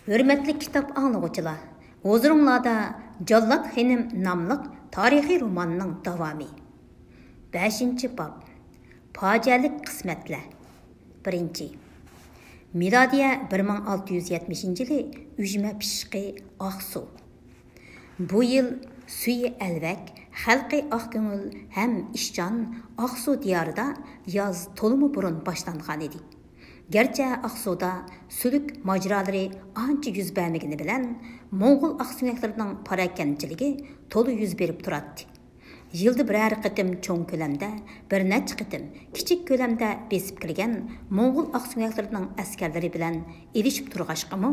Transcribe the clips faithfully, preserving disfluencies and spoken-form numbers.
ھۆرمەتلىك كىتاب ئاڭلىغۇچىلار، ھۇزۇرۇڭلاردا جاللات خېنىم ناملىق تارىخىي روماننىڭ داۋامى. بەشىنچى باب. پاجىئەلىك قىسمەتلەر. بىرىنچى. مىلادىيە بىر مىڭ ئالتە يۈز يەتمىشىنچى يىلى ئۈجمە پىششىقى ئاقسۇ. بۇ يىل سۈيى ئەلۋەك، خەلقى ئاق كۆڭۈل ھەم ئىشچان ئاقسۇ دىيارىدا ياز تولىمۇ بۇرۇن باشلانغانىدى. گەرچە ئاقسۇدا سۈلۈك ماجىرالىرى ئانچە يۈز بەرمىگىنى بىلەن، موڭغۇل ئاقسۆڭەكلىرىنىڭ پاراكەندىچىلىكى تولا يۈز بېرىپ تۇراتتى. يىلدا بىرەر قېتىم چوڭ كۆلەمدە، بىر نەچچە قېتىم كىچىك كۆلەمدە بېسىپ كىرگەن موڭغۇل ئاقسۆڭەكلىرىنىڭ ئەسكەرلىرى بىلەن ئېلىشىپ تۇرغاچقىمۇ،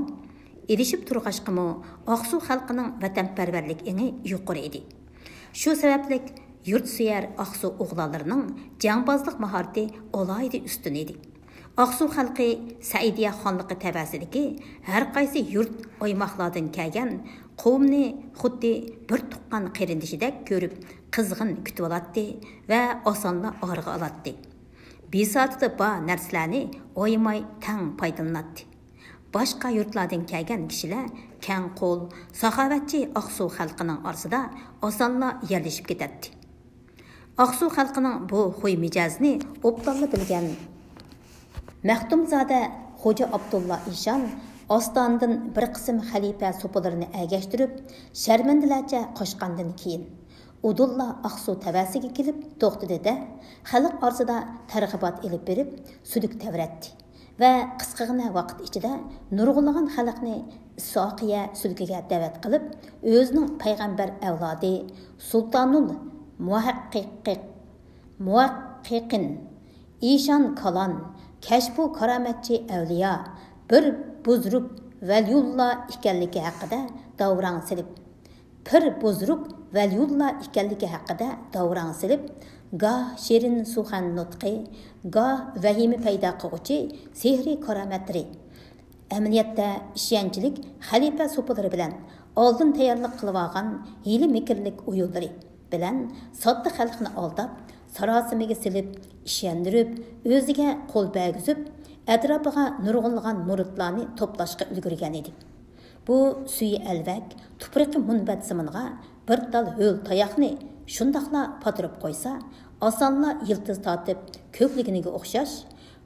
ئېلىشىپ تۇرغاچقىمۇ ئاقسۇ خەلقىنىڭ ۋەتەنپەرۋەرلىك ئېڭى يۇقىرى ئىدى. شۇ سەۋەبلىك يۇرتسۆيەر ئاقسۇ ئوغلانلىرىنىڭ جەڭبازلىق ماھارىتى ئالاھىدە ئۈستۈن ئىدى. ئاقسۇ خەلقى سەئىدىيە خانلىقى تەۋەسىدىكى ھەر قايسى يۇرت، ئايماقلاردىن كەلگەن قوۋمنى خۇددى بىر تۇغقان قېرىندىشىدەك كۆرۈپ، قىزغىن كۈتۈۋالاتتى ۋە ئاسانلا ئارىغا ئالاتتى. بىساتىدا بار نەرسىلەرنى ئايىماي تەڭ پايدىلىناتتى. باشقا يۇرتلاردىن كەلگەن كىشىلەر كەڭ قول، ساخاۋەتچى ئاقسۇ خەلقىنىڭ ئارىسىدا ئاسانلا يەرلىشىپ كېتەتتى. ئاقسۇ خەلقىنىڭ بۇ خۇي مىجەزىنى ئوبدانلا بىلگەن مەختۇمزادە خوجا ئابدۇللا ئىشان ئاستانىدىن بىر قىسىم خەلىپە سوپىلىرىنى ئەگەشتۈرۈپ، شەرمەندىلەرچە قاچقاندىن كېيىن، ئۇدۇللا ئاقسۇ تەۋەسىگە كېلىپ توختىدى-دە، خەلق ئارىسىدا تەرغىبات ئېلىپ بېرىپ، سۈلۈك تەۋرەتتى. ۋە قىسقىغىنە ۋاقىت ئىچىدە نۇرغۇنلىغان خەلقنى ساقىيە سۈلكىگە دەۋەت قىلىپ، ئۆزىنىڭ پەيغەمبەر ئەۋلادى سۇلتانۇل مۇھەققىق، مۇھەققىقىن، ئىشان كالان، كەشپۇ كارامەتچى ئەۋلىيا، بىر بۇزرۇك ۋەلىيۇللا ئىكەنلىكى ھەققىدە داۋراڭ سېلىپ، پىر بۇزرۇك ۋەلىيۇللا ئىكەنلىكى ھەققىدە داۋراڭ سېلىپ، گاھ شېرىن سۇخەن نۇتقى، گاھ ۋەھىمە پەيدا قىلغۇچى سېھرىي كارامەتلىرى، ئەمەلىيەتتە ئىشەنچلىك خەلىپە سوپىلىرى بىلەن ئالدىن تەييارلىق قىلىۋالغان ھىيلە-مىكىرلىك ئويۇنلىرى بىلەن ساددا خەلقنى ئالداپ، ساراسىمىگە سېلىپ، ئىشەندۈرۈپ، ئۆزىگە قول بەرگۈزۈپ، ئەتراپىغا نۇرغۇنلىغان مۇرىتلارنى توپلاشقا ئۈلگۈرگەن ئىدى. بۇ سۈيى ئەلۋەك، تۇپرىقى مۇنبەت زېمىنغا بىر تال ھۆل تاياقنى شۇنداقلا پاتۇرۇپ قويسا، ئاسانلا يىلتىز تارتىپ كۆكلىگىنىگە ئوخشاش،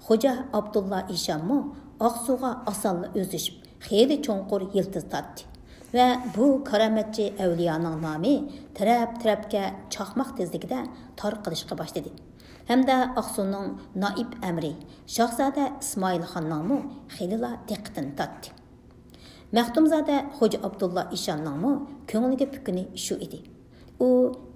خوجا ئابدۇللا ئىشانمۇ ئاقسۇغا ئاسانلا ئۆزلىشىپ، خېلى چوڭقۇر يىلتىز تارتتى ۋە بۇ كارامەتچى ئەۋلىيانىڭ نامى تەرەپ-تەرەپكە چاقماق تېزلىكىدە تارقىلىشقا باشلىدى ھەمدە ئاقسۇنىڭ نائىب ئەمىرى شاھزادە ئىسمائىل خاننىڭمۇ خېلىلا دىققىتىنى تارتتى. مەختۇمزادە خوجا ئابدۇللا ئىشاننىڭمۇ كۆڭلىگە پۈككىنى شۇ ئىدى. ئۇ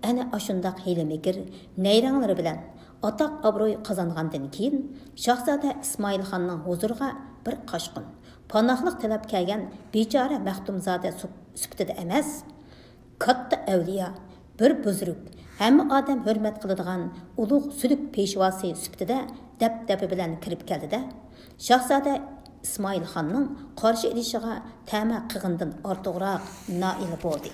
ئەنە ئاشۇنداق ھىيلە-مىكىر، نەيرەڭلىرى بىلەن ئاتاق-ئابرۇي قازانغاندىن كېيىن، شاھزادە ئىسمائىل خاننىڭ ھۇزۇرىغا بىر قاچقۇن، پاناھلىق تىلەپ كەلگەن بىچارە مەختۇمزادە سۈپ-، سۈپىتىدە ئەمەس، كاتتا ئەۋلىيا، بىر بۇزرۇك، ھەممە ئادەم ھۆرمەت قىلىدىغان ئۇلۇغ سۈلۈك پېشۋاسى سۈپىتىدە دەبدەبە بىلەن كىرىپ كەلدى-دە، شاھزادە ئىسمائىل خاننىڭ قارشى ئېلىشىغا تەمە قىغىندىن ئارتۇقراق نائىل بولدى.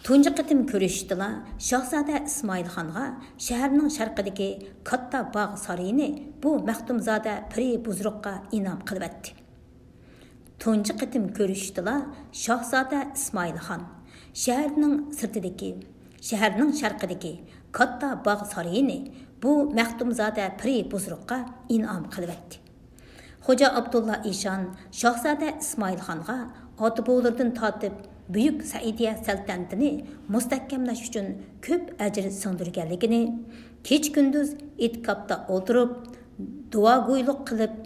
تۇنجى قېتىم كۆرۈشۈشتىلا، شاھزادە ئىسمائىل خانغا شەھەرنىڭ شەرقىدىكى كاتتا باغ سارىيىنى بۇ مەختۇمزادە پىرى بۇزرۇققا ئىنئام قىلىۋەتتى. تۇنجى قېتىم كۆرۈشۈشتىلا، شاھزادە ئىسمائىل خان شەھەرنىڭ سىرتىدىكى، شەھەرنىڭ شەرقىدىكى كاتتا باغ سارىيىنى بۇ مەختۇمزادە پىرى بۇزرۇققا ئىنئام قىلىۋەتتى. خوجا ئابدۇللا ئىشان شاھزادە ئىسمائىل خانغا ئاتا-بوۋىلىرىدىن تارتىپ بۈيۈك سەئىدىيە سەلتەنىتىنى مۇستەھكەملەش ئۈچۈن كۆپ ئەجىر سىڭدۈرگەنلىكىنى، كېچە-كۈندۈز ئېتىكاپتا ئولتۇرۇپ، دۇئاگويلۇق قىلىپ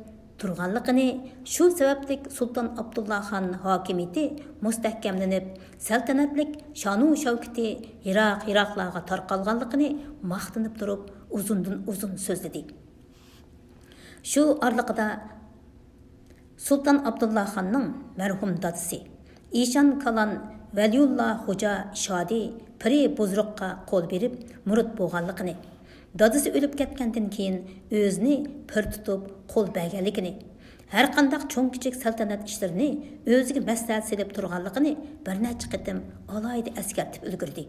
تۇرغانلىقىنى، شۇ سەۋەبلىك سۇلتان ئابدۇللا خان ھاكىمىيىتى مۇستەھكەملىنىپ، سەلتەنەتلىك شانۇ-شەۋكىتى يىراق-يىراقلارغا تارقالغانلىقىنى ماختىنىپ تۇرۇپ ئۇزۇندىن ئۇزۇن سۆزلىدى. شۇ ئارىلىقىدا سۇلتان ئابدۇللا خاننىڭ مەرھۇم دادىسى ئىشان كالان ۋەلىيۇللا خوجا شادى پىرى بۇزرۇققا قول بېرىپ مۇرىت بولغانلىقىنى، دادىسى ئۆلۈپ كەتكەندىن كېيىن ئۆزىنى پىر تۇتۇپ قول بەرگەنلىكىنى، ھەرقانداق چوڭ-كىچىك سەلتەنەت ئىشلىرىنى ئۆزىگە مەسلىھەت سېلىپ تۇرغانلىقىنى بىر نەچچە قېتىم ئالاھىدە ئەسكەرتىپ ئۈلگۈردى.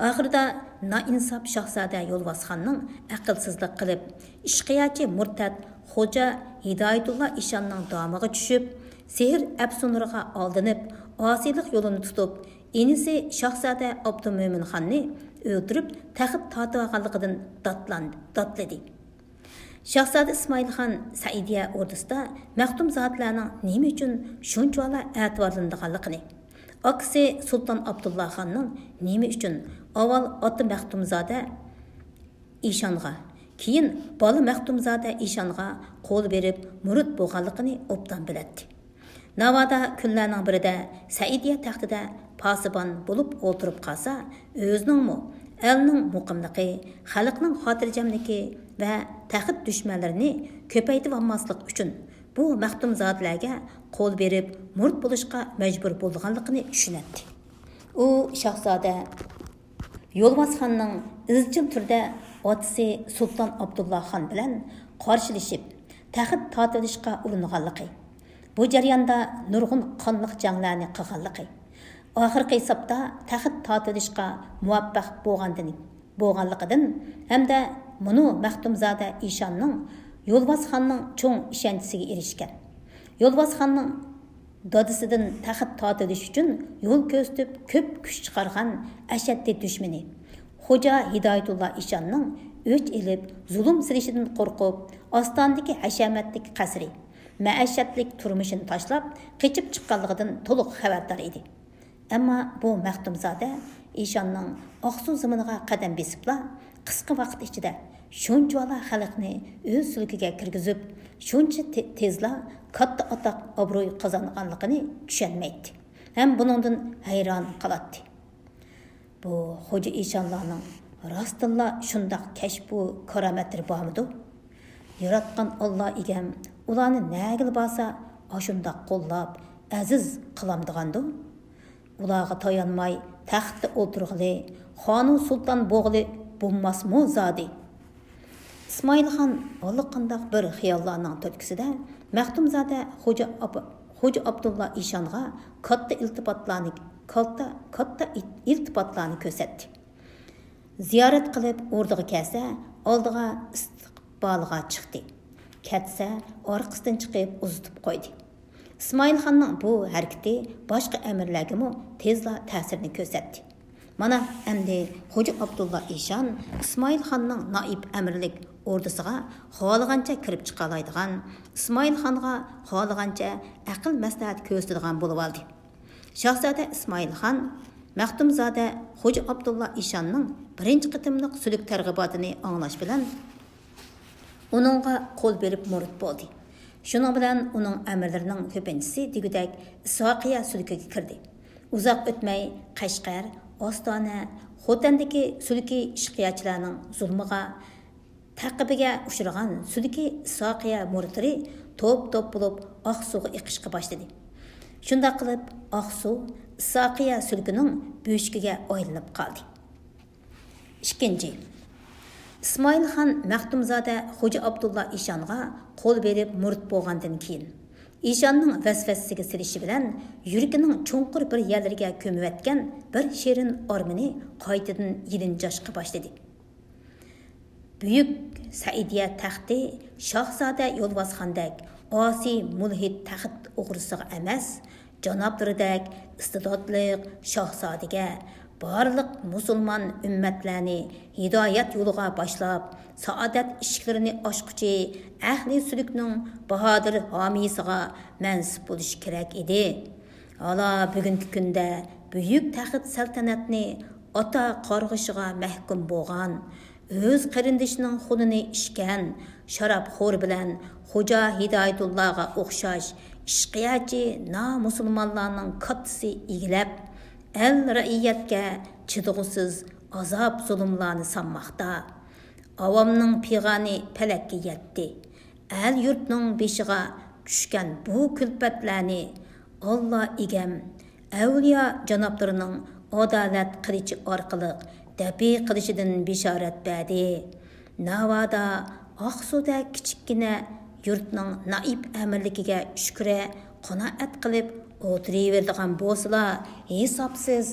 ئاخىرىدا نائىنساپ شاھزادە يولۋاسخاننىڭ ئەقىلسىزلىق قىلىپ، ئىشقىياچى مۇرتەت خوجا ھىدايەتۇللا ئىشاننىڭ دامىغا چۈشۈپ، سېھىر ئەپسۇنلىرىغا ئالدىنىپ، ئاسىيلىق يولىنى تۇتۇپ، ئىنىسى شاھزادە ئابدۇمۆمىن خاننى ئۆلتۈرۈپ، تەخت تارتىۋالغانلىقىدىن داتلاندى، داتلىدى. شاھزادە ئىسمائىل خان سەئىدىيە ئوردىسىدا مەختۇمزادىلەرنىڭ نېمە ئۈچۈن شۇنچىۋالا ئەتىۋارلىنىدىغانلىقىنى، ئاكىسى سۇلتان ئابدۇللا خاننىڭ نېمە ئۈچۈن ئاۋۋال ئاتا مەختۇمزادە ئىشانغا، كېيىن بالا مەختۇمزادە ئىشانغا قول بېرىپ مۇرىت بولغانلىقىنى ئوبدان بىلەتتى. ناۋادا كۈنلەرنىڭ بىرىدە سەئىدىيە تەختىدە پاسىبان بولۇپ ئولتۇرۇپ قالسا، ئۆزىنىڭمۇ، ئەلنىڭ مۇقىملىقى، خەلقنىڭ خاتىرجەملىكى ۋە تەخت دۈشمەنلىرىنى كۆپەيتىۋالماسلىق ئۈچۈن، بۇ مەختۇمزادىلەرگە قول بېرىپ مۇرىت بولۇشقا مەجبۇر بولىدىغانلىقىنى چۈشىنەتتى. ئۇ شاھزادە يولۋاسخاننىڭ ئىزچىل تۈردە ئاتىسى سۇلتان ئابدۇللا خان بىلەن قارشىلىشىپ، تەخت تارتىۋېلىشقا ئۇرۇنغانلىقى، بۇ جەرياندا نۇرغۇن قانلىق جەڭلەرنى قىلغانلىقى، ئاخىرقى ھېسابتا تەخت تارتىۋېلىشقا مۇۋەپپەق بولغاندىن، بولغانلىقىدىن ھەمدە مۇنۇ مەختۇمزادە ئىشاننىڭ يولۋاسخاننىڭ چوڭ ئىشەنچىسىگە ئېرىشكەن. يولۋاسخاننىڭ دادىسىدىن تەخت تارتىۋېلىش ئۈچۈن يول كۆرسىتىپ، كۆپ كۈچ چىقارغان ئەشەددىي دۈشمىنى خوجا ھىدايەتۇللا ئىشاننىڭ ئۆچ ئېلىپ، زۇلۇم سېلىشىدىن قورقۇپ، ئاستانىدىكى ھەشەمەتلىك قەسرى، مەئىشەتلىك تۇرمۇشىنى تاشلاپ، قېچىپ چىققانلىقىدىن تولۇق خەۋەردار ئىدى. ئەمما بۇ مەختۇمزادە ئىشاننىڭ ئاقسۇ زېمىنىغا قەدەم بېسىپلا، قىسقا ۋاقىت ئىچىدە شۇنچىۋالا خەلقنى ئۆز سۈلكىگە كىرگۈزۈپ، شۇنچە تې-، تېزلا كاتتا ئاتاق، ئابرۇي قازانغانلىقىنى چۈشەنمەيتتى ھەم بۇنىڭدىن ھەيران قالاتتى. بۇ خوجا ئىشانلارنىڭ راستتىنلا شۇنداق كەشپۇ كارامەتلىرى بارمىدۇ؟ ياراتقان ئاللا ئىگەم ئۇلارنى نەگىلا بارسا ئاشۇنداق قوللاپ، ئەزىز قىلامدىغاندۇ؟ ئۇلارغا تايانماي تەختتە ئولتۇرغىلى، خانۇ سۇلتان بولغىلى بولماسمۇ زادى؟ ئىسمائىل خان ئاللىقانداق بىر خىياللارنىڭ تۈرتكىسىدە مەختۇمزادە خوجا ئاب-، خوجا ئابدۇللا ئىشانغا كاتتا ئىلتىپاتلارنى، كاتتا، كاتتا ئىل-، ئىلتىپاتلارنى كۆرسەتتى. زىيارەت قىلىپ ئوردىغا كەلسە، ئالدىغا ئىستىقبالىغا چىقتى. كەتسە، ئارقىسىدىن چىقىپ ئۇزىتىپ قويدى. ئىسمائىل خاننىڭ بۇ ھەرىكىتى باشقا ئەمىرلەرگىمۇ تېزلا تەسىرىنى كۆرسەتتى. مانا، ئەمدى خوجا ئابدۇللا ئىشان ئىسمائىل خاننىڭ نائىب ئەمىرلىك ئوردىسىغا خالىغانچە كىرىپ چىقالايدىغان، ئىسمائىل خانغا خالىغانچە ئەقىل مەسلىھەت كۆرسىتىدىغان بولۇۋالدى. شاھزادە ئىسمائىل خان مەختۇمزادە خوجا ئابدۇللا ئىشاننىڭ بىرىنچى قېتىملىق سۈلۈك تەرغىباتىنى ئاڭلاش بىلەن، ئۇنىڭغا قول بېرىپ مۇرىت بولدى. شۇنىڭ بىلەن ئۇنىڭ ئەمىرلىرىنىڭ كۆپىنچىسى دېگۈدەك ئىسھاقىيە سۈلكىگە كىردى. ئۇزاق ئۆتمەي قەشقەر، ئاستانە، خوتەندىكى سۈلكىي ئىشقىيەچىلەرنىڭ زۇلمىغا، تەقىبىگە ئۇچرىغان سۈلكىي ئىسھاقىيە مۇرىتلىرى توپ-توپ بولۇپ ئاقسۇغا ئېقىشقا باشلىدى. شۇنداق قىلىپ، ئاقسۇ ئىسھاقىيە سۈلكىنىڭ بۆشۈكىگە ئايلىنىپ قالدى. ئىككىنچى، ئىسمائىل خان مەختۇمزادە خوجا ئابدۇللا ئىشانغا قول بېرىپ مۇرىت بولغاندىن كېيىن، ئىشاننىڭ ۋەسۋەسىسىگە سېلىشى بىلەن يۈرىكىنىڭ چوڭقۇر بىر يەرلىرىگە كۆمۈۋەتكەن بىر شېرىن ئارمىنى قايتىدىن يېلىنجاشقا باشلىدى. بۈيۈك سەئىدىيە تەختى شاھزادە يولۋاسخاندەك ئاسىي مۇلھىد تەخت ئوغرىسىغا ئەمەس، جانابلىرىدەك ئىستىداتلىق شاھزادىگە، بارلىق مۇسۇلمان ئۈممەتلەرنى ھىدايەت يولىغا باشلاپ، سائادەت ئىشىكلىرىنى ئاچقۇچى ئەھلى سۈلۈكنىڭ باھادىر ھامىيسىغا مەنسۇپ بولۇشى كېرەك ئىدى. ھالا بۈگۈنكى كۈندە بۈيۈك تەخت سەلتەنەتنى ئاتا قارغىشىغا مەھكۇم بولغان، ئۆز قېرىندىشىنىڭ خۇنىنى ئىچكەن شارابخور بىلەن خوجا ھىدايەتۇللاغا ئوخشاش ئىشقىيەچى نامۇسۇلمانلارنىڭ كاتتىسى ئىگىلەپ، ئەل رەئىيەتكە چىدىغۇسىز ئازاب-زۇلۇملارنى سالماقتا. ئاۋامنىڭ پىغانى پەلەككە يەتتى. ئەل-يۇرتنىڭ بېشىغا چۈشكەن بۇ كۈلپەتلەرنى ئاللا ئىگەم، ئەۋلىيا جانابلىرىنىڭ ئادالەت قىلىچى ئارقىلىق دەپئى قىلىشىدىن بېشارەت بەردى. ناۋادا ئاقسۇدەك كىچىككىنە يۇرتنىڭ نائىب ئەمىرلىكىگە شۈكرە قانائەت قىلىپ ئولتۇرۇۋېرىدىغان بولسىلا، ھېسابسىز،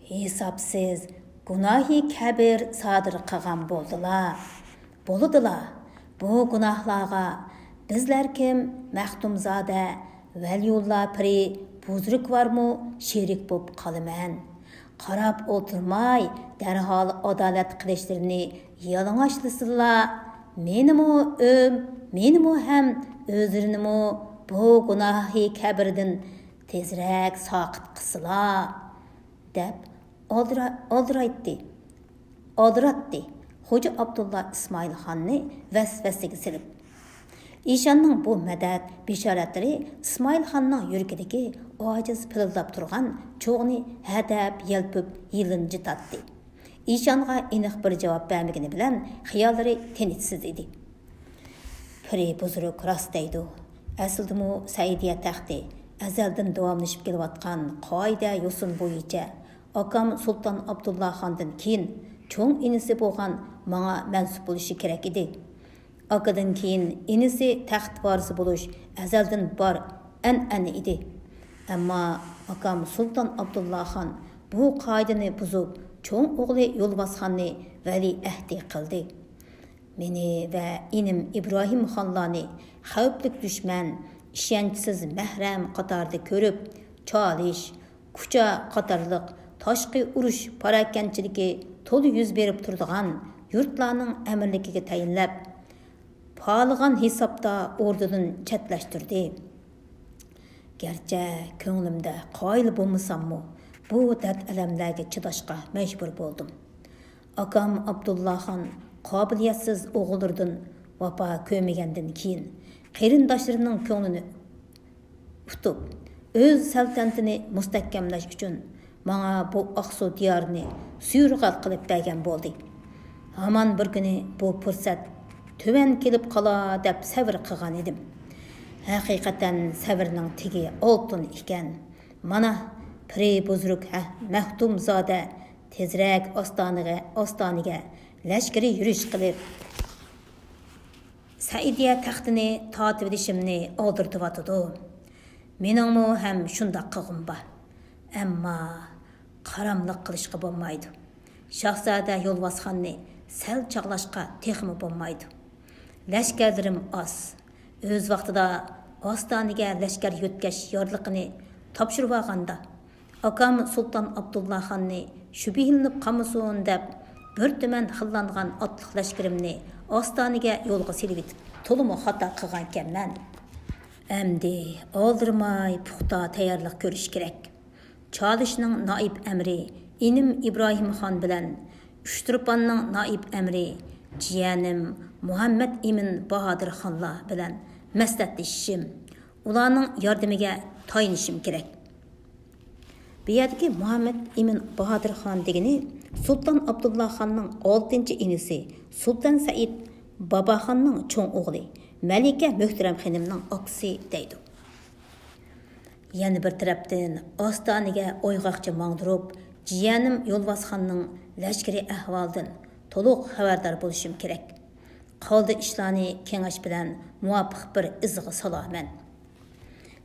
ھېسابسىز گۇناھى كەبىر سادىر قىلغان بولدىلا، بولىدىلا. بۇ گۇناھلارغا بىزلەر كىم؟ مەختۇمزادە، ۋەلىيۇللا پىرى بۇزرۇكۋارمۇ شېرىك بوپ قالىمەن. قاراپ ئولتۇرماي، دەرھال ئادالەت قىلىشلىرىنى يالىڭاچلىسىنلا، مېنىمۇ ئۆم، مېنىمۇ ھەم ئۆزلىرىنىمۇ بۇ گۇناھى كەبىرىدىن تېزرەك ساقىت قىلسىلا، دەپ ئالدىرا-، ئالدىرايتتى، ئالدىراتتى خوجا ئابدۇللا ئىسمائىلخاننى ۋەسۋەسىگە سېلىپ. ئىشاننىڭ بۇ مەدەت بېشارەتلىرى ئىسمائىلخاننىڭ يۈرىكىدىكى ئاجىز پىلىلداپ تۇرغان چوغنى ھەدەپ يەلپۈپ يېلىنجىتاتتى. ئىشانغا ئېنىق بىر جاۋاب بەرمىگىنى بىلەن خىياللىرى تىنچسىز ئىدى. پىرى بۇزرۇك راست دەيدۇ. ئەسلىدىمۇ سەئىدىيە تەختى ئەزەلدىن داۋاملىشىپ كېلىۋاتقان قائىدە يوسۇن بويىچە ئاكام سۇلتان ئابدۇللا خاندىن كېيىن چوڭ ئىنىسى بولغان ماڭا مەنسۇپ بولۇشى كېرەك ئىدى. ئاكىدىن كېيىن ئىنىسى تەخت ۋارىسى بولۇش ئەزەلدىن بار ئەنئەنە ئىدى. ئەمما ئاكام سۇلتان ئابدۇللا خان بۇ قائىدىنى بۇزۇپ، چوڭ ئوغلى يولۋاس خاننى ۋەلىئەھدى قىلدى. مېنى ۋە ئىنىم ئىبراھىم خانلارنى خەۋپلىك دۈشمەن، ئىشەنچسىز مەھرەم قاتارىدا كۆرۈپ، چالىش، كۇچا قاتارلىق تاشقى ئۇرۇش پاراكەندىچىلىكى تولا يۈز بېرىپ تۇرىدىغان يۇرتلارنىڭ ئەمىرلىكىگە تەيىنلەپ، پالىغان ھېسابتا ئوردىدىن چەتلەشتۈردى. گەرچە كۆڭلۈمدە قايىل بولمىساممۇ، بۇ دەرد-ئەلەملەرگە چىداشقا مەجبۇر بولدۇم. ئاكام ئابدۇللا خان قابىلىيەتسىز ئوغۇللىرىدىن ۋاپا كۆرمىگەندىن كېيىن، قېرىنداشلىرىنىڭ كۆڭلىنى ئۇتۇپ، ئۆز سەلتەنىتىنى مۇستەھكەملەش ئۈچۈن ماڭا بۇ ئاقسۇ دىيارىنى سۇيرۇغەت قىلىپ بەرگەن بولدى. ھامان بىر كۈنى بۇ پۇرسەت تۆۋەن كېلىپ قالا دەپ سەۋر قىلغان ئىدىم. ھەقىقەتەن سەۋرنىڭ تېگى ئالتۇن ئىكەن. مانا، پىرى بۇزرۇك ھە-، مەختۇمزادە تېزرەك ئاستانىگە، ئاستانىگە لەشكىرىي يۈرۈش قىلىپ، سەئىدىيە تەختىنى تارتىۋېلىشىمنى ئالدىرىتىۋاتىدۇ. مېنىڭمۇ ھەم شۇنداق قىلغۇم بار. ئەمما قاراملىق قىلىشقا بولمايدۇ. شاھزادە يولۋاسخاننى سەل چاغلاشقا تېخىمۇ بولمايدۇ. لەشكەرلىرىم ئاز. ئۆز ۋاقتىدا ئاستانىگە لەشكەر يۆتكەش يارلىقىنى تاپشۇرۇۋالغاندا، ئاكام سۇلتان ئابدۇللا خاننى شۈبھىلىنىپ قالمىسۇن دەپ، بىر تۈمەن خىللانغان ئاتلىق لەشكىرىمنى ئاستانىگە يولغا سېلىۋېتىپ، تولىمۇ خاتا قىلغانىكەنمەن. ئەمدى ئالدىرىماي پۇختا تەييارلىق كۆرۈش كېرەك. چالىشنىڭ نائىب ئەمىرى ئىنىم ئىبراھىم خان بىلەن، ئۇچتۇرپاننىڭ نائىب ئەمىرى جىيەنىم مۇھەممەد ئىمىن باھادىر خانلار بىلەن مەسلىھەتلىشىشىم، ئۇلارنىڭ ياردىمىگە تايىنىشىم كېرەك. بۇ يەردىكى مۇھەممەد ئىمىن باھادىر خان دېگىنى سۇلتان ئابدۇللا خاننىڭ ئالتىنچى ئىنىسى سۇلتان سەئىد باباخاننىڭ چوڭ ئوغلى مەلىكە مۆھتەرەم خېنىمنىڭ ئاكىسى دەيدۇ. يەنە بىر تەرەپتىن، ئاستانىگە ئويغاقچە ماڭدۇرۇپ، جىيەنىم يولۋاسخاننىڭ لەشكىرىي ئەھۋالىدىن تولۇق خەۋەردار بولۇشۇم كېرەك. قالدى ئىشلارنى كېڭەش بىلەن مۇۋاپىق بىر ئىزغا سالارمەن.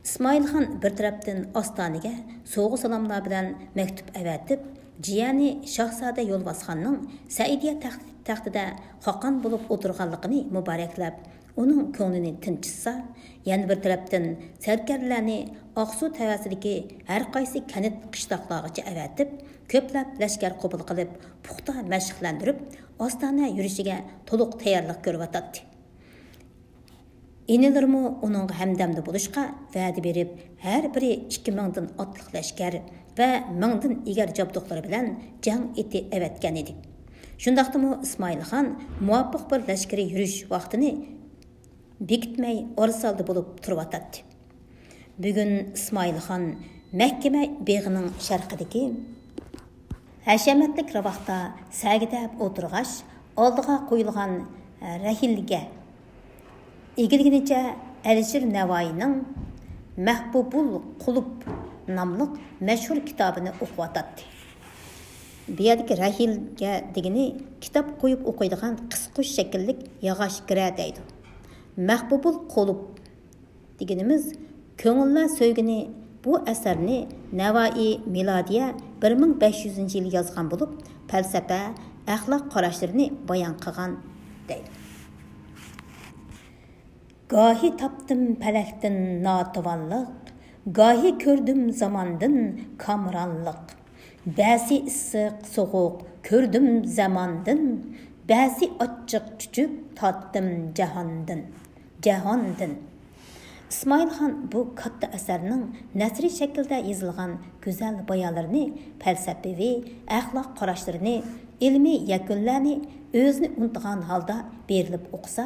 ئىسمائىلخان بىر تەرەپتىن ئاستانىگە سوۋغا-سالاملار بىلەن مەكتۇپ ئەۋەتىپ، جىيەنى شاھزادە يولۋاسخاننىڭ سەئىدىيە تەخت-، تەختىدە خاقان بولۇپ ئولتۇرغانلىقىنى مۇبارەكلەپ، ئۇنىڭ كۆڭلىنى تىنچىتسا، يەنە بىر تەرەپتىن سەركەردىلەرنى ئاقسۇ تەۋەسىدىكى ھەر قايسى كەنت، قىشلاقلارغىچە ئەۋەتىپ، كۆپلەپ لەشكەر قوبۇل قىلىپ، پۇختا مەشىقلەندۈرۈپ، ئاستانە يۈرۈشىگە تولۇق تەييارلىق كۆرۈۋاتاتتى. ئىنىلىرىمۇ ئۇنىڭغا ھەمدەمدە بولۇشقا ۋەدە بېرىپ، ھەر بىرى ئىككى مىڭدىن ئاتلىق لەشكەر ۋە مىڭدىن ئېگەر جابدۇقلىرى بىلەن جەڭ ئېتى ئەۋەتكەن ئىدى. شۇنداقتىمۇ ئىسمائىلخان مۇۋاپىق بىر لەشكىرىي يۈرۈش ۋاقتىنى بېكىتمەي، ئارىسالدى بولۇپ تۇرۇۋاتاتتى. بۈگۈن ئىسمائىلخان مەھكىمە بېغىنىڭ شەرقىدىكى ھەشەمەتلىك راۋاقتا سەگىدەپ ئولتۇرغاچ، ئالدىغا قويۇلغان رەھىلگە ئېگىلگىنىچە ئەلىشىر نەۋائىينىڭ مەھبۇبۇل قۇلۇب ناملىق مەشھۇر كىتابىنى ئوقۇۋاتاتتى. بۇ يەردىكى رەھىلگە دېگىنى كىتاب قويۇپ ئوقۇيدىغان قىسقۇچ شەكىللىك ياغاچ گىرە دەيدۇ. مەھبۇبۇل قۇلۇب دېگىنىمىز كۆڭۈللەر سۆيگىنى. بۇ ئەسەرنى نەۋائىي مىلادىيە بىر مىڭ بەش يۈزىنچى يىلى يازغان بولۇپ، پەلسەپە، ئەخلاق قاراشلىرىنى بايان قىلغان دەيدۇ. گاھى تاپتىم پەلەكتىن ناتىۋانلىق، گاھى كۆردۈم زاماندىن كامرانلىق. بەزى ئىسسىق، سوغۇق كۆردۈم زاماندىن، بەزى ئاچچىق چۈچۈك تاتتىم جاھاندىن، جاھاندىن. ئىسمائىلخان بۇ كاتتا ئەسەرنىڭ نەسرىي شەكىلدە يېزىلغان گۈزەل بايانلىرىنى، پەلسەپىۋى، ئەخلاق قاراشلىرىنى، ئىلمىي يەكۈنلەرنى ئۆزىنى ئۇنتۇغان ھالدا بېرىلىپ ئوقۇسا،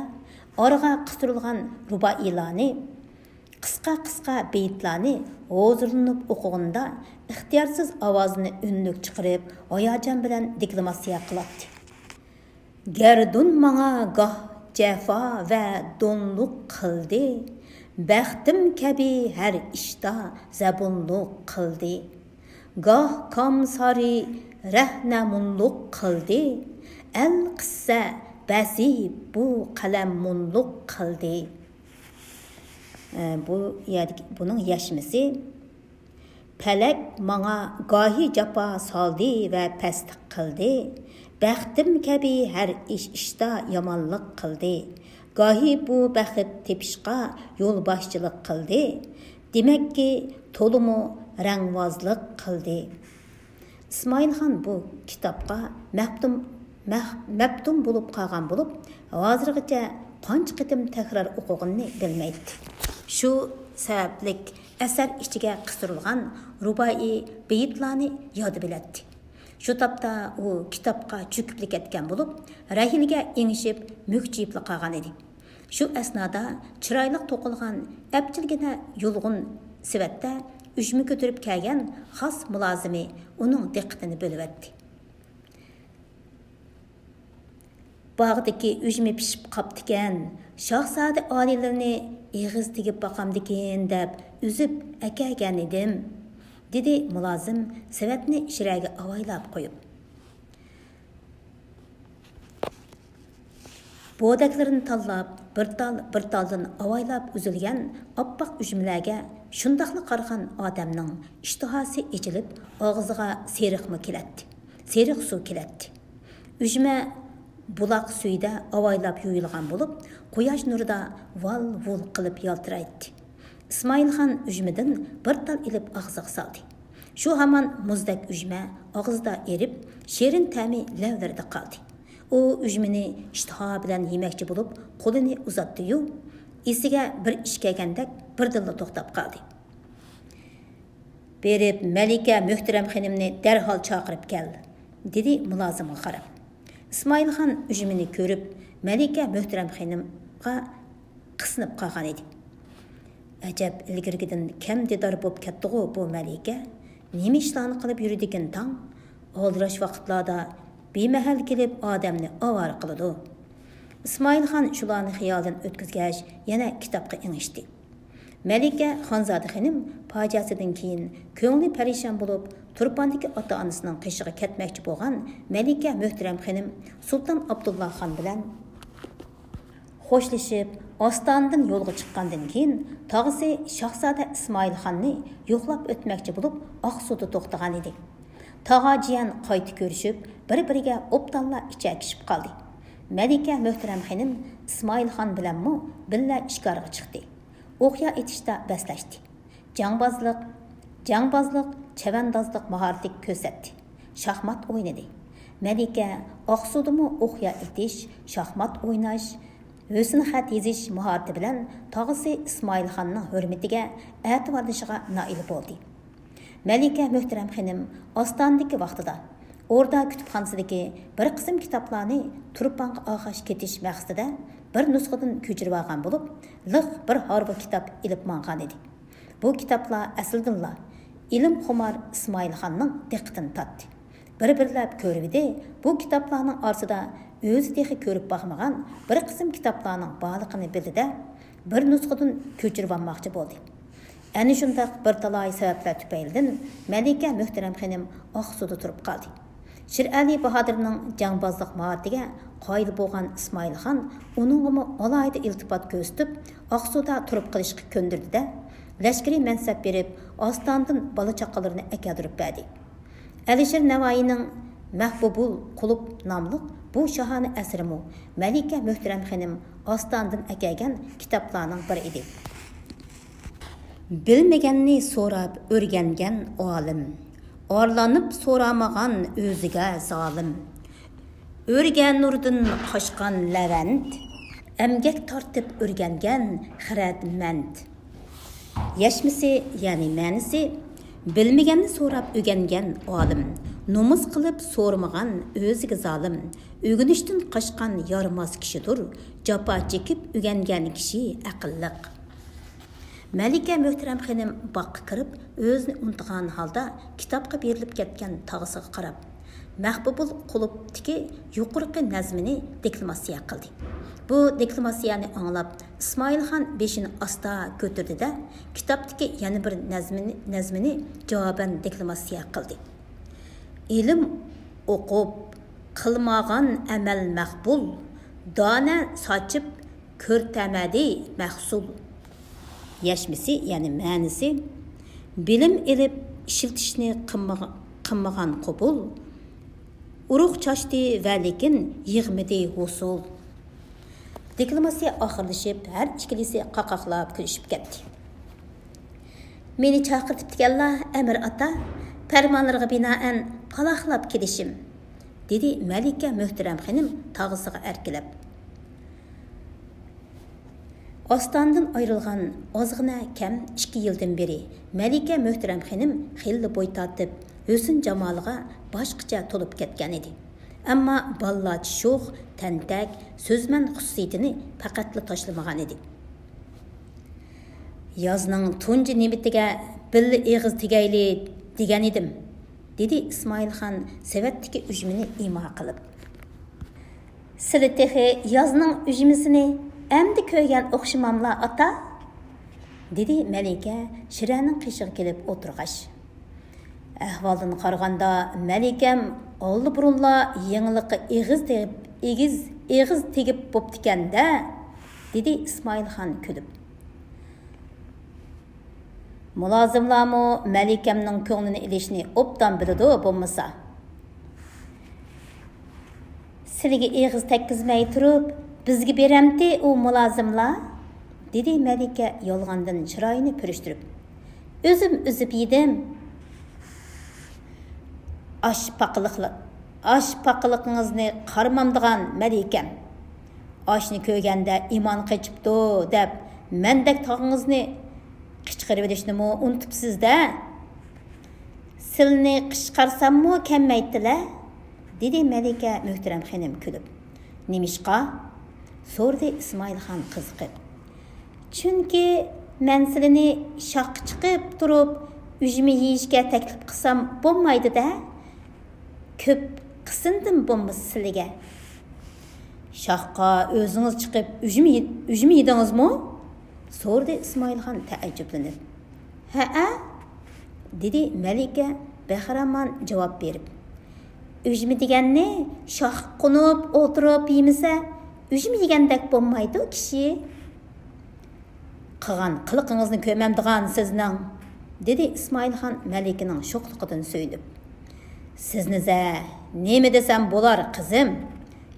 ئارىغا قىستۇرۇلغان رۇبائىيلارنى، قىسقا-قىسقا بېيىتلارنى ھۇزۇرلىنىپ ئوقۇغىنىدا ئىختىيارسىز ئاۋازىنى ئۈنلۈك چىقىرىپ، ھاياجان بىلەن دېكلاماتسىيە قىلاتتى. گەردۇن ماڭا گاھ جاپا ۋە دونلۇق قىلدى، بەختىم كەبى ھەر ئىشتا زەبۇنلۇق قىلدى. گاھ كامسارى رەھنەمۇنلۇق قىلدى، ئەلقىسسە بەزى بۇ قەلەممۇنلۇق قىلدى. ئە، بۇ يەردىكى، بۇنىڭ يەشمىسى. پەلەك ماڭا گاھى جاپا سالدى ۋە پەستلىك قىلدى. بەختىم كەبى ھەر ئىش، ئىشتا يامانلىق قىلدى. گاھى بۇ بەخت تېپىشقا يولباشچىلىق قىلدى. دېمەككى، تولىمۇ رەڭۋازلىق قىلدى. ئىسمائىلخان بۇ كىتابقا مەپتۇم، مەھ-، مەپتۇن بولۇپ قالغان بولۇپ، ھازىرغىچە قانچە قېتىم تەكرار ئوقۇغىنىنى بىلمەيتتى. شۇ سەۋەبلىك ئەسەر ئىچىگە قىستۇرۇلغان رۇبائىي بېيىتلارنى ياد بىلەتتى. شۇ تاپتا ئۇ كىتابقا چۆكۈپلا كەتكەن بولۇپ، رەھىلىگە ئېڭىشىپ مۈكچىيىپلا قالغان ئىدى. شۇ ئەسنادا چىرايلىق توقۇلغان ئەپچىلگىنە يۇلغۇن سېۋەتتە ئۈجمە كۆتۈرۈپ كەلگەن خاس مۇلازىمى ئۇنىڭ دىققىتىنى بۆلۈۋەتتى. «باغدىكى ئۈجمە پىشىپ قاپتىكەن، شاھزادە ئالىيلىرىنى ئېغىز تېگىپ باقامدىكىن دەپ ئۈزۈپ ئەكەلگەنىدىم»، دېدى مۇلازىم سېۋەتنى شىرەگە ئاۋايلاپ قويۇپ. بودەكلىرىنى تاللاپ، بىر تال، بىر تالدىن ئاۋايلاپ ئۈزۈلگەن ئاپئاق ئۈجمىلەرگە شۇنداقلا قارىغان ئادەمنىڭ ئىشتىھاسى ئېچىلىپ، ئاغزىغا سېرىقمۇ كېلەتتى. سېرىق سۇ كېلەتتى. ئۈجمە بۇلاق سۈيىدە ئاۋايلاپ يۇيۇلغان بولۇپ، قۇياش نۇرىدا ۋال-ۋۇل قىلىپ يالتىرايتتى. ئىسمائىلخان ئۈجمىدىن بىر تال ئېلىپ ئاغزىغا سالدى. شۇ ھامان مۇزدەك ئۈجمە ئاغزىدا ئېرىپ، شېرىن تەمى لەۋلىرىدە قالدى. ئۇ ئۈجمىنى ئىشتىها بىلەن يېمەكچى بولۇپ، قولىنى ئۇزاتتى-يۇ، ئېسىگە بىر ئىش كەلگەندەك بىردىنلا توختاپ قالدى. «بېرىپ، مەلىكە مۆھتەرەم خېنىمنى دەرھال چاقىرىپ كەل»، دېدى مۇلازىمغا قاراپ. ئىسمائىلخان ئۈجمىنى كۆرۈپ، مەلىكە مۆھتەرەم خېنىمغا قىسنىپ قالغان ئىدى. «ئەجەب، ئىلگىرىكىدىن كەم دىدار بوپ كەتتىغۇ بۇ مەلىكە؟ نېمە ئىشلارنى قىلىپ يۈرىدىكىن تاڭ؟ ئالدىراش ۋاقىتلاردا بىمەھەل كېلىپ ئادەمنى ئاۋارە قىلىدۇ.» ئىسمائىلخان شۇلارنى خىيالىدىن ئۆتكۈزگەچ، يەنە كىتابقا ئېڭىشتى. مەلىكە خانزادە خېنىم پاجىئەسىدىن كېيىن كۆڭلى پەرىشان بولۇپ، تۇرپاندىكى ئاتا-ئانىسىنىڭ قېشىغا كەتمەكچى بولغان مەلىكە مۆھتەرەم خېنىم سۇلتان ئابدۇللا خان بىلەن خوشلىشىپ، ئاستانىدىن يولغا چىققاندىن كېيىن، تاغىسى شاھزادە ئىسمائىل خاننى يوقلاپ ئۆتمەكچى بولۇپ، ئاقسۇدا توختىغان ئىدى. تاغا جىيەن قايتا كۆرۈشۈپ، بىر-بىرىگە ئوبدانلا ئىچەكىشىپ قالدى. مەلىكە مۆھتەرەم خېنىم ئىسمائىل خان بىلەنمۇ بىللە شىكارغا چىقتى. ئوقيا ئېتىشتا بەسلەشتى. جاڭبازلىق، جاڭبازلىق، چەۋەندازلىق ماھارىتى كۆرسەتتى. شاھمات ئوينىدى. مەلىكە ئاقسۇدىمۇ ئوقيا ئېتىش، شاھمات ئويناش، ھۆسنخەت يېزىش ماھارىتى بىلەن تاغىسى ئىسمائىل خاننىڭ ھۆرمىتىگە، ئەتىۋارلىشىغا نائىل بولدى. مەلىكە مۆھتەرەم خېنىم ئاستانىدىكى ۋاقتىدا ئوردا كۇتۇپخانىسىدىكى بىر قىسىم كىتابلارنى تۇرپانغا ئالغاچ كېتىش مەقسىتىدە بىر نۇسخىدىن كۆچۈرۈۋالغان بولۇپ، لىق بىر ھارۋا كىتاب ئېلىپ ماڭغانىدى. بۇ كىتابلار ئەسلىدىنلا ئىلىمخۇمار ئىسمائىل خاننىڭ دىققىتىنى تارتتى. بىر-بىرلەپ كۆرۈۋىدى، بۇ كىتابلارنىڭ ئارىسىدا ئۆزى تېخى كۆرۈپ باقمىغان بىر قىسىم كىتابلارنىڭ بارلىقىنى بىلدى-دە، بىر نۇسخىدىن كۆچۈرۈۋالماقچى بولدى. ئەنە شۇنداق بىر تالاي سەۋەبلەر تۈپەيلىدىن مەلىكە مۆھتەرەم خېنىم ئاقسۇدا تۇرۇپ قالدى. شىرئەلى باھادىرنىڭ جاڭبازلىق ماھارىتىگە قايىل بولغان ئىسمائىل خان ئۇنىڭغىمۇ ئالاھىدە ئىلتىپات كۆرسىتىپ، ئاقسۇدا تۇرۇپ قېلىشقا كۆندۈردى-دە، لەشكىرىي مەنسەپ بېرىپ، ئاستانىدىن بالا-چاقىلىرىنى ئەكەلدۈرۈپ بەردى. ئەلىشىر نەۋائىينىڭ مەھبۇبۇل قۇلۇپ ناملىق بۇ شاھانە ئەسىرىمۇ مەلىكە مۆھتەرەم خېنىم ئاستانىدىن ئەكەلگەن كىتابلارنىڭ بىرى ئىدى. بىلمىگەننى سوراپ ئۆرگەنگەن ئالىم، ئارىلىنىپ سورىمىغان ئۆزىگە زالىم. ئۆرگە نۇردىن قاچقان لەۋەند، ئەمگەك تارتىپ ئۆرگەنگەن خىرەتمەند. يەشمىسى، يەنى مەنىسى، بىلمىگەننى سوراپ ئۆگەنگەن ئالىم، نومۇس قىلىپ سورىمىغان ئۆزىگە زالىم، ئۆگىنىشتىن قاچقان يارىماس كىشىدۇر، جاپا چېكىپ ئۆگەنگەن كىشى ئەقىللىق. مەلىكە مۆھتەرەم خېنىم باغقا كىرىپ، ئۆزىنى ئۇنتۇغان ھالدا كىتابقا بېرىلىپ كەتكەن تاغىسىغا قاراپ، مەھبۇبۇل قۇلۇپتىكى يۇقىرىقى نەزمىنى دېكلاماتسىيە قىلدى. بۇ دېكلاماتسىيەنى ئاڭلاپ، ئىسمائىلخان بېشىنى ئاستا كۆتۈردى-دە، كىتابتىكى يەنە بىر نەزمىنى، نەزمىنى جاۋابەن دېكلاماتسىيە قىلدى. ئىلىم ئوقۇپ، قىلمىغان ئەمەل مەقبۇل، دانە ساچىپ، كۆرتەمەدى مەھسۇل. يەشمىسى، يەنى مەنىسى، بىلىم ئېلىپ ئىشلىتىشنى قىلمىغا-، قىلمىغان قوبۇل، ئۇرۇق چاچتى ۋە لېكىن يىغمىدى ھوسۇل. دېكلاماتسىيە ئاخىرلىشىپ، ھەر ئىككىلىسى قاقاقلاپ كۈلۈشۈپ كەتتى. مېنى چاقىرتىپتىكەنلا، ئەمىر ئاتا، پەرمانلىرىغا بىنائەن پالاقلاپ كېلىشىم، دېدى مەلىكە مۆھتەرەم خېنىم تاغىسىغا ئەركىلەپ. ئاستانىدىن ئايرىلغان ئازغىنە كەم ئىككى يىلدىن بېرى مەلىكە مۆھتەرەم خېنىم خېلىلا بوي تارتىپ، ھۆسن-جامالىغا باشقىچە تولۇپ كەتكەن ئىدى. ئەمما بالىلارچە شوخ، تەنتەك، سۆزمەن خۇسۇسىيىتىنى پەقەتلا تاشلىمىغان ئىدى. يازنىڭ تۇنجى نۆۋىتىگە بىللە ئېغىز تېگەيلى دېگەن ئىدىم، دېدى ئىسمائىلخان سېۋەتتىكى ئۈجمىنى ئىما قىلىپ. سىلى تېخى يازنىڭ ئۈجمىسىنى ئەمدى كۆرگەن ئوخشىماملا، ئاتا؟ دېدى مەلىكە شىرەنىڭ قېشىغا كېلىپ ئولتۇرغاچ. ئەھۋالدىن قارىغاندا، مەلىكەم ئاللىبۇرۇنلا يېڭىلىققا ئېغىز تېگىپ، ئېگىز، ئېغىز تېگىپ بوپتىكەن-دە، دېدى ئىسمائىلخان كۈلۈپ. مۇلازىملارمۇ مەلىكەمنىڭ كۆڭلىنى ئېلىشنى ئوبدان بىلىدۇ بولمىسا. سىلىگە ئېغىز تەگكۈزمەي تۇرۇپ، بىزگە بېرەمتى ئۇ مۇلازىملار؟ دېدى مەلىكە يالغاندىن چىرايىنى پۈرۈشتۈرۈپ. ئۆزۈم ئۈزۈپ يېدىم. ئاش پاقىلىقلىق، ئاش پاقىلىقىڭىزنى قارىمامدىغان مەلىكەم. ئاشنى كۆرگەندە ئىمان قېچىپتۇ دەپ، مەندەك تاغىڭىزنى قىچقىرىۋېلىشنىمۇ ئۇنتۇپسىز-دە. سىلنى قىچقارساممۇ كەلمەيتتىلە، دېدى مەلىكە مۆھتەرەم خېنىم كۈلۈپ. نېمىشقا؟ سورىدى ئىسمائىلخان قىزىقىپ. چۈنكى مەن سىلىنى شاخقا چىقىپ تۇرۇپ ئۈجمە يېيىشكە تەكلىپ قىلسام بولمايدۇ-دە. كۆپ قىسىندىم بولمىسا سىلىگە. شاخقا ئۆزىڭىز چىقىپ ئۈجمە يې-، ئۈجمە يېدىڭىزمۇ؟ سورىدى ئىسمائىلخان تەئەججۈپلىنىپ. ھەئە، دېدى مەلىكە بەخىرامان جاۋاب بېرىپ. ئۈجمە دېگەننى شاخقا قونۇپ ئولتۇرۇپ يېمىسە، ئۈجمە يېگەندەك بولمايدۇ كىشى. قىلغان قىلىقىڭىزنى كۆرمەمدىغان سىزنىڭ، دېدى ئىسمائىلخان مەلىكىنىڭ شوخلۇقىدىن سۆيۈنۈپ. سىزنى زە نېمە دېسەم بولار، قىزىم؟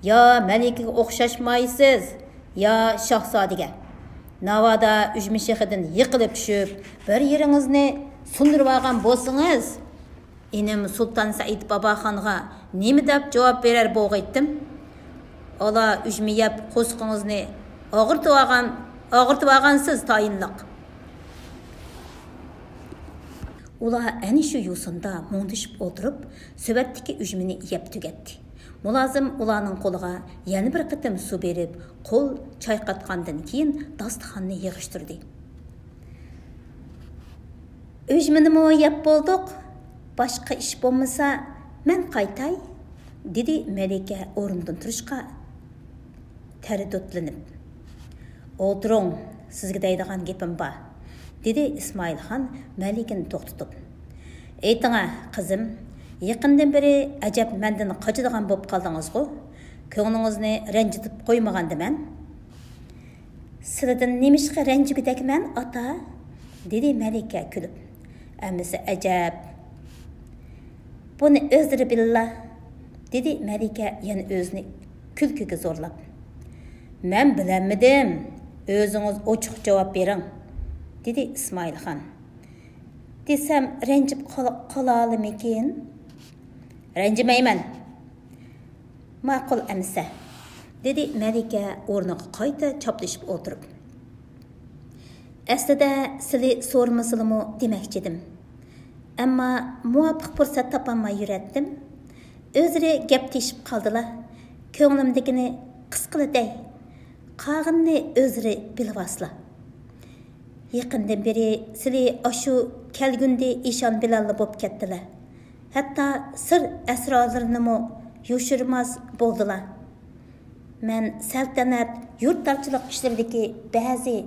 يا مەلىكىگە ئوخشاشمايسىز، يا شاھزادىگە. ناۋادا ئۈجمە شېخىدىن يىقىلىپ چۈشۈپ، بىر يېرىڭىزنى سۇندۇرۇۋالغان بولسىڭىز، ئىنىم سۇلتان سەئىد باباخانغا نېمە دەپ جاۋاب بېرەر بولغىيتتىم؟ ئالا ئۈجمە يەپ قورسىقىڭىزنى ئاغرىتىۋالغان، ئاغرىتىۋالغانسىز تايىنلىق. ئۇلار ئەنە شۇ يوسۇندا مۇڭدىشىپ ئولتۇرۇپ، سۆۋەتتىكى ئۈجمىنى يەپ تۈگەتتى. مۇلازىم ئۇلارنىڭ قولىغا يەنە بىر قېتىم سۇ بېرىپ، قول چايقاتقاندىن كېيىن داستىخاننى يىغىشتۇردى. ئۈجمىنىمۇ يەپ بولدۇق، باشقا ئىش بولمىسا، مەن قايتاي، دېدى مەلىكە ئورنىدىن تۇرۇشقا تەردۇتلىنىپ. ئولتۇرۇڭ، سىزگە دەيدىغان گېپىم بار، دېدى ئىسمائىلخان مەلىكىنى توختىتىپ. ئېيتىڭە، قىزىم، يېقىندىن بېرى ئەجەب مەندىن قاچىدىغان بولۇپ قالدىڭىزغۇ؟ كۆڭلىڭىزنى رەنجىتىپ قويمىغاندىمەن؟ سىلىدىن نېمىشقا رەنجىگۈدەكمەن، ئاتا؟ دېدى مەلىكە كۈلۈپ. ئەمىسە ئەجەب. بۇنى ئۆزلىرى بىللا. دېدى مەلىكە يەنە ئۆزىنى كۈلكىگە زورلاپ. مەن بىلەلمىدىم، ئۆزىڭىز ئوچۇق جاۋاب بېرىڭ، دېدى ئىسمائىلخان. دېسەم رەنجىپ قال-، قالالىمىكىن؟ رەنجىمەيمەن. ماقۇل ئەمىسە، دېدى مەلىكە ئورنىغا قايتا چاپلىشىپ ئولتۇرۇپ. ئەسلىدە سىلى سورىمىسىلىمۇ دېمەكچىدىم. ئەمما مۇۋاپىق پۇرسەت تاپالماي يۈرەتتىم. ئۆزرە گەپ تېشىپ قالدىلا. كۆڭلۈمدىكىنى قىسقىلا دەي. قالغىنىنى ئۆزرە بىلىۋالسىلا. يېقىندىن بېرى سىلى ئاشۇ كەلگۈندى ئىشان بىلەنلا بوپ كەتتىلە. ھەتتا سىر ئەسرارلىرىنىمۇ يوشۇرماس بولدىلا. مەن سەلتەنەت، يۇرتدارچىلىق ئىشلىرىدىكى بەزى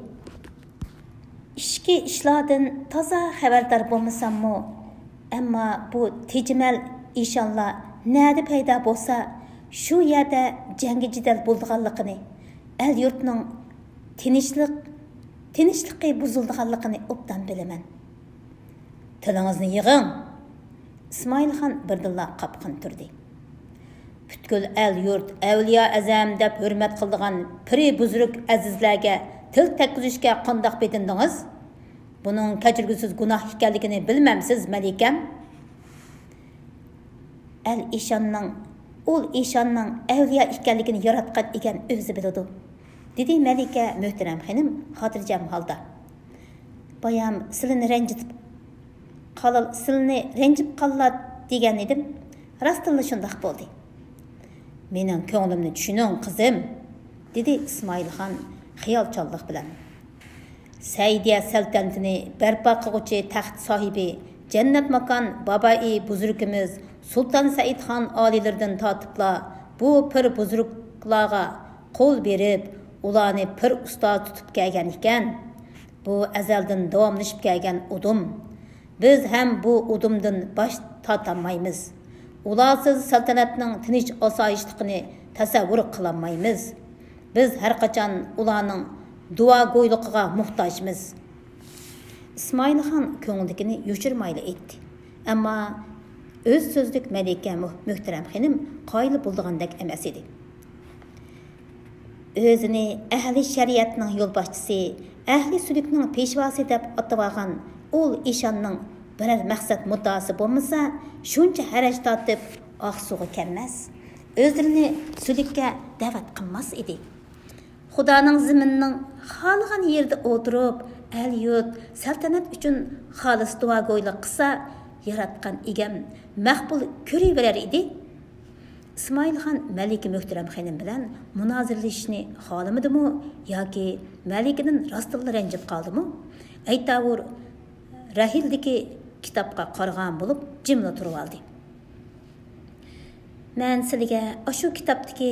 ئىچكى ئىشلاردىن تازا خەۋەردار بولمىساممۇ، ئەمما بۇ تېجىمەل ئىشانلار نەدە پەيدا بولسا، شۇ يەردە جەڭگى جېدەل بولىدىغانلىقىنى، ئەل-يۇرتنىڭ تىنچلىق، تىنچلىقى بۇزۇلىدىغانلىقىنى ئوبدان بىلىمەن. تىلىڭىزنى يىغىڭ! ئىسمائىلخان بىردىنلا قاپقىن تۇردى. پۈتكۈل ئەل-يۇرت ئەۋلىيا ئەزەم دەپ ھۆرمەت قىلىدىغان پىرى بۇزرۇك ئەزىزلەرگە تىل تەگكۈزۈشكە قانداق پېتىندىڭىز؟ بۇنىڭ كەچۈرگۈسىز گۇناھ ئىكەنلىكىنى بىلمەمسىز، مەلىكەم؟ ئەل ئىشاننىڭ، ئۇل ئىشاننىڭ ئەۋلىيا ئىكەنلىكىنى ياراتقان ئىگەم ئۆزى بىلىدۇ، دېدى مەلىكە مۆھتەرەم خېنىم خاتىرجەم ھالدا. بايام سىلىنى رەنجىتىپ قالال-، سىلىنى رەنجىپ قاللا دېگەن ئىدىم. راستتىنلا شۇنداق بولدى. مېنىڭ كۆڭلۈمنى چۈشىنىڭ، قىزىم، دېدى ئىسمائىلخان خىيالچانلىق بىلەن. سەئىدىيە سەلتەنىتىنى بەرپا قىلغۇچى تەخت ساھىبى، جەننەت ماكان بابائى بۇزرۇكىمىز سۇلتان سەئىدخان ئالىيلىرىدىن تارتىپلا بۇ پىر بۇزرۇكلارغا قول بېرىپ، ئۇلارنى پىر ئۇستاز تۇتۇپ كەلگەن ئىكەن. بۇ ئەزەلدىن داۋاملىشىپ كەلگەن ئۇدۇم. بىز ھەم بۇ ئۇدۇمدىن باش تارتالمايمىز. ئۇلارسىز سەلتەنەتنىڭ تىنچ-ئاسايىشلىقىنى تەسەۋۋۇر قىلالمايمىز. بىز ھەرقاچان ئۇلارنىڭ دۇئاگويلۇقىغا موھتاجمىز. ئىسمائىلخان كۆڭلىدىكىنى يوشۇرمايلا ئېيتتى. ئەمما ئۆز سۆزلۈك مەلىكە مۆ-، مۆھتەرەم خېنىم قايىل بولىدىغاندەك ئەمەس ئىدى. ئۆزىنى ئەھلى شەرىئەتنىڭ يولباشچىسى، ئەھلى سۈلۈكنىڭ پېشۋاسى دەپ ئاتىۋالغان ئۇل ئىشاننىڭ بىرەر مەقسەت مۇددىئاسى بولمىسا، شۇنچە ھەرەج تارتىپ ئاقسۇغا كەلمەس، ئۆزلىرىنى سۈلۈككە دەۋەت قىلماس ئىدى. خۇدانىڭ زېمىنىنىڭ خالىغان يېرىدە ئولتۇرۇپ، ئەل-يۇرت، سەلتەنەت ئۈچۈن خالىس دۇئاگويلۇق قىلسا، ياراتقان ئىگەم مەقبۇل كۆرۈۋېرەر ئىدى. ئىسمائىلخان مەلىكە مۆھتەرەم خېنىم بىلەن مۇنازىرىلىشىشنى خالىمىدىمۇ ياكى مەلىكىدىن راستتىنلا رەنجىپ قالدىمۇ؟ ئەيتاۋۇر، رەھىلدىكى كىتابقا قارىغان بولۇپ جىملا تۇرۇۋالدى. مەن سىلىگە ئاشۇ كىتابتىكى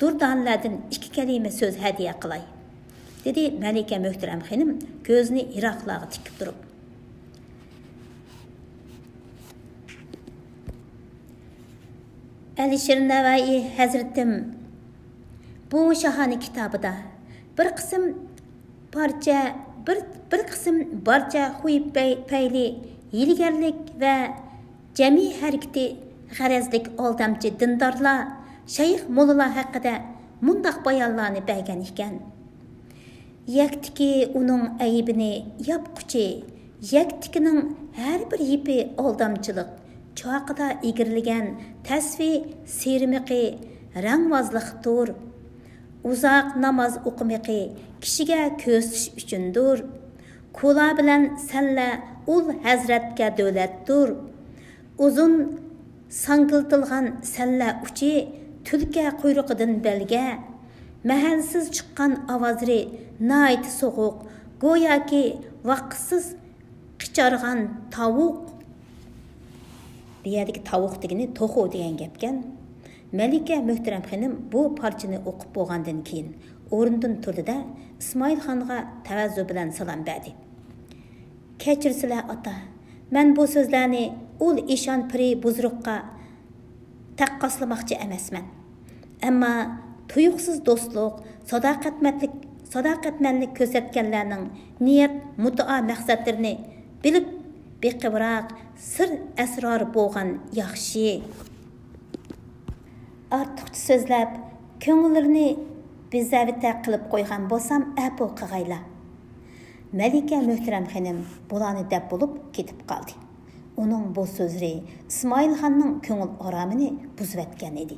دۇردانىلەردىن ئىككى كەلىمە سۆز ھەدىيە قىلاي، دېدى مەلىكە مۆھتەرەم خېنىم كۆزىنى يىراقلارغا تىكىپ تۇرۇپ. ئەلىشىر نەۋەئى ھەزرىتىم بۇ شاھانە كىتابىدا بىر قىسىم پارچە، بىر، بىر قىسىم بارچە خۇي پەي-، پەيلى ھىيلىگەرلىك ۋە جەمئىي ھەرىكىتى غەرەزلىك ئالدامچى دىندارلار، شەيخ موللىلار ھەققىدە مۇنداق بايانلارنى بەرگەن ئىكەن. يەكتىكى ئۇنىڭ ئەيىبىنى ياپقۇچى، يەكتىكىنىڭ ھەر بىر يىپى ئالدامچىلىق، چاقىدا ئىگىرلىگەن تەسۋى سىيرىمىقى رەڭۋازلىقتۇر. ئۇزاق ناماز ئوقۇمىقى كىشىگە كۆرسىتىش ئۈچۈندۇر. كۇلا بىلەن سەللە ئۇل ھەزرەتكە دۆلەتتۇر. ئۇزۇن ساڭگىلتىلغان سەللە ئۇچى تۈلكە قۇيرۇقىدىن بەلگە، مەھەلسىز چىققان ئاۋازلىرى ناھايىتى سوغۇق، گوياكى ۋاقىتسىز قىچارغان تاۋۇق. بۇ يەردىكى تاۋۇق دېگىنى توخۇ دېگەن گەپكەن. مەلىكە مۆھتەرەم خېنىم بۇ پارچىنى ئوقۇپ بولغاندىن كېيىن ئورنىدىن تۇردى-دە، ئىسمائىلخانغا تەۋەززۇ بىلەن سالام بەردى. كەچۈرسىلە، ئاتا، مەن بۇ سۆزلەرنى ئۇل ئىشان پىرى بۇزرۇققا تەققاسلىماقچى ئەمەسمەن. ئەمما تۇيۇقسىز دوستلۇق، ساداقەتمەنلىك، ساداقەتمەنلىك كۆرسەتكەنلەرنىڭ نىيەت، مۇددىئا، مەقسەتلىرىنى بىلىپ بېقىۋراق، سىر ئەسرار بولغان ياخشى. ئارتۇقچە سۆزلەپ، كۆڭۈللىرىنى بېزەۋېتە قىلىپ قويغان بولسام، ئەپۇ قىغايلا. مەلىكە مۆھتەرەم خېنىم بۇلارنى دەپ بولۇپ كېتىپ قالدى. ئۇنىڭ بۇ سۆزلىرى ئىسمائىلخاننىڭ كۆڭۈل ئارامىنى بۇزۇۋەتكەن ئىدى.